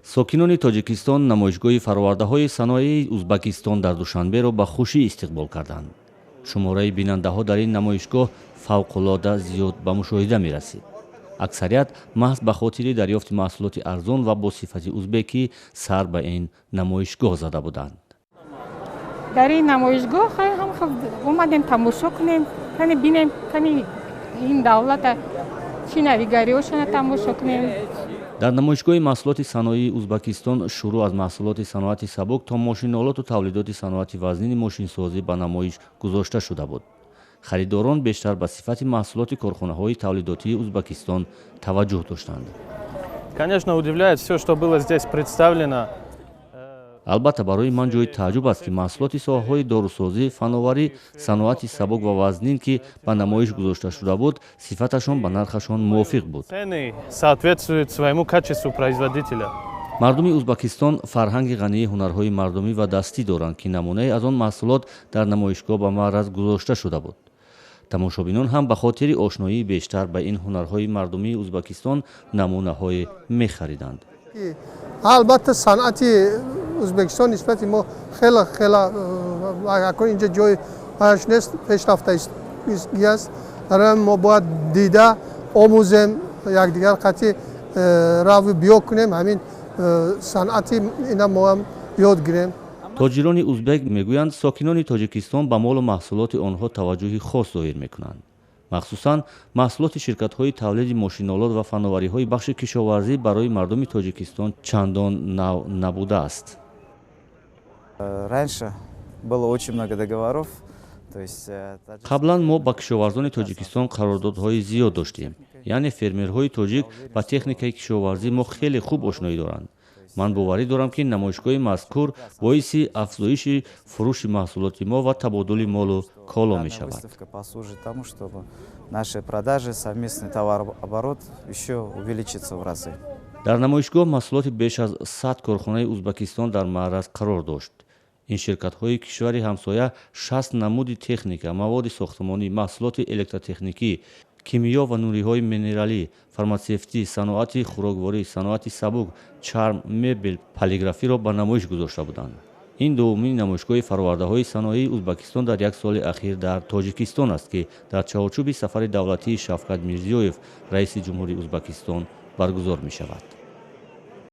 Сокинони Тоҷикистон намоишгоҳи фаровардаҳои саноии Узбакистон дар Душанберо ба хушӣ истиқбол карданд. Шумораи бинандаҳо дар ин намоишгоҳ фавқулода зиёд ба мушоҳида мерасид. Аксарият маҳз ба хотири дарёфти маҳсулоти арзон ва бо сифати узбекӣ сар ба ин намоишгоҳ зада буданд. Дар ин намоишгоҳ омадем тамошо кунем, кани бинем, кани ин давлата чӣ навигариҳошона тамошо кунем. Дар намоишгоҳи маҳсулоти саноии Узбакистон шурӯъ аз маҳсулоти саноати сабук то мошинолоту тавлидоти саноати вазнини мошинсозӣ ба намоиш гузошта шуда буд. Харидорон бештар ба сифати маҳсулоти корхонаҳои тавлидотии Узбакистон таваҷҷӯҳ доштанд. Конечно, удивляет все, что было здесь представлено. Албатта, барои ман ҷои тааҷҷуб аст, ки маҳсулоти соҳаҳои дорусозӣ, фановарӣ, саноати сабук ва вазнин, ки ба намоиш гузошта шуда буд, сифаташон ба нархашон мувофиқ буд. Цены соответствуют своему качеству производителя. Мардуми Узбакистон фарҳанги ғании ҳунарҳои мардумӣ ва дастӣ доранд, ки намунае аз он маҳсулот дар намоишгоҳ ба маъраз гузошта шуда буд. Тамошобинон ҳам ба хотири ошноии бештар ба ин ҳунарҳои мардумии Узбакистон намунаҳое мехариданд. Албатта, санъати Ӯзбекистон нисбати мо хеле хеле акун инҷа ҷои аш нест, пешрафтагӣ аст. Барои мо бояд дида омӯзем, якдигар қатъи рави биё кунем, ҳамин санъати ина мо ҳам ёд гирем. Тоҷирони узбек мегӯянд, сокинони Тоҷикистон ба молу маҳсулоти онҳо таваҷҷӯҳи хос зоҳир мекунанд. Махсусан маҳсулоти ширкатҳои тавлиди мошинолот ва фановариҳои бахши кишоварзӣ барои мардуми Тоҷикистон чандон нав набудааст. Раньше было очень много договоров. То есть Қаблан мо ба кишоварзони Тоҷикистон қарордодҳои зиёд доштем, яъне фермерҳои тоҷик ба техникаи кишоварзии мо хеле хуб ошноӣ доранд. Ман боварӣ дорам, ки намоишгоҳи мазкур боиси афзоиши фурӯши маҳсулоти мо ва табодули молу коло мешавад. Выставка послужит тому, чтобы наши продажи, совместный товарооборот еще увеличится в разы. Дар намоишгоҳ маҳсулоти беш аз 100 корхонаи Узбакистон дар маъраз қарор дошт. Ин ширкатҳои кишвари ҳамсоя 60 намуди техника, маводи сохтмонӣ, маҳсулоти электротехникӣ, кимиё ва нуриҳои минералӣ, фарматсевтӣ, саноати хӯрокворӣ, саноати сабук, чарм, мебел, полиграфиро ба намоиш гузошта буданд. Ин дуввумин намоишгоҳи фаровардаҳои саноии Узбакистон дар як соли ахир дар Тоҷикистон аст, ки дар чаҳорчӯби сафари давлатии Шавкат Мирзиёев, раиси ҷумҳури Узбакистон, баргузор мешавад.